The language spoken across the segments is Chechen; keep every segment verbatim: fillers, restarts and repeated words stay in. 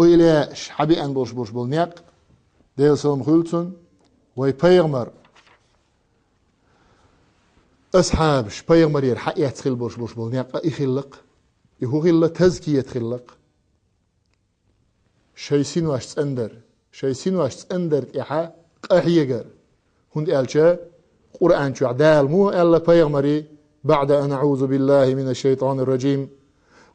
Ойла еш хьабеана болуш болуш болу некъ, Делан салам хуьлда цунна, вай пайхамар, асхьабаш, пайхамарера хьаэцна хила болуш болуш болу некъ и хилла-кх. И хӀун хилла? Тазкият хилла-кх. Шайн синош цӀандар, шайн синош цӀандар тӀехьа къахьегар. ХӀунда аьлча Къуръан чохь Дала муха аьлла пайхамаре: بعد أن أعوذ بالله من الشيطان الرجيم،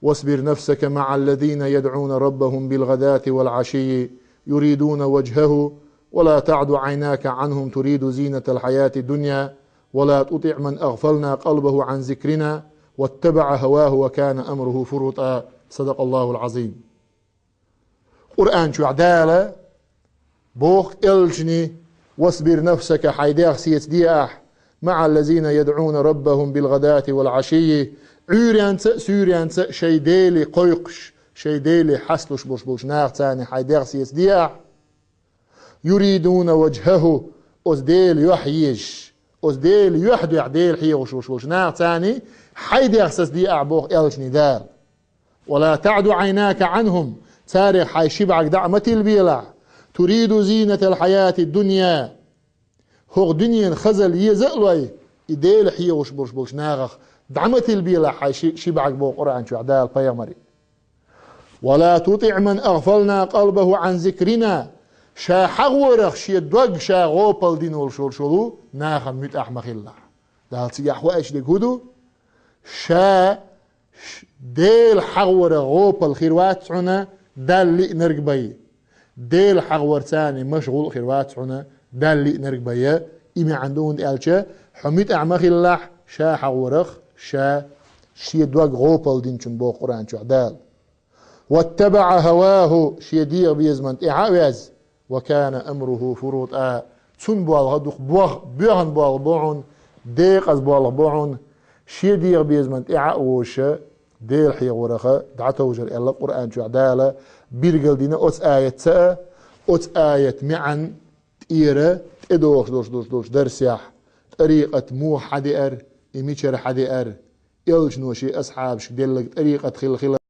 واصبر نفسك مع الذين يدعون ربهم بالغداة والعشي يريدون وجهه ولا تعد عيناك عنهم تريد زينة الحياة الدنيا ولا تطع من أغفلنا قلبه عن ذكرنا واتبع هواه وكان أمره فرطا. صدق الله العظيم. Къуръан чохь Дала боху элчане: «واصبر نفسك», хьайн дегӀ сецаде ахь, «مع الذين يدعون ربهم بالغداة والعشي», Ӏуьйренца а, суьйренца а шайн Деле кхойкхуш, шайн Деле хьасталуш болуш болчу нахаца хьайн дегӀ сецаде ахь. «يريدون وجهه», оцу Делан юьхь езаш, оцу Делан юьхь дуьхьа Дела хьехош болуш болчу нахаца хьайн дегӀ сацаде ахь, боху элчане Дала. «ولا تعد عيناك عنهم», царех хьайн ши бӀаьрг дӀа а ма тилбелахь, «تريد زينة الحياة الدنيا», хӀокху дуьненан хазалла еза а лой, и Дела хьехош болуш болчу нахах дӀа ма тилбелахь хьайн ши, ши бӀаьрг, боху Къуръан чохь Дала пайхамаре. «ولا تطع من أغفلنا قلبه عن ذكرنا», ша хьахорах шен дог ша гӀопал дина волуш волуш волу нахана муьтӀахь ма хилалахь. Дала цигахь хоуьйтуш дерг хӀун ду? Ша Ш-, Дела хьахорах гӀопал хир вац хьуна Далла лиънарг бай. Дела хьахорца машгӀул а хир вац хьуна Далла лиънарг бай. И маьӀна ду, хӀунда аьлча хьо муьтӀахь ма хилалахь ша хьахорах, ша шен дог гӀопал динчун, боху Къуръан чохь Дала. «واتبع هواه», шен дегӀан безамна тӀаьхьа а ваьзна, «وكان أمره فرطا», цуьнан болх а дукха бох-, боьхна болх бу хьуна, декъаза болх бу хьуна, шен дегӀан безамна тӀаьхьа а вовшуш, Дела хьехорах дӀатовжар аьлла Къуръан чохь Дала, билгалдина оцу аятца а, оцу аят маьӀна тӀера тӀедогӀуш долуш долуш долчу дарсехь, тӀарикъат муха хьадеара, и мичара хьадеара, элчано шен асхьабашка делларг тӀарикъат хилла хилар.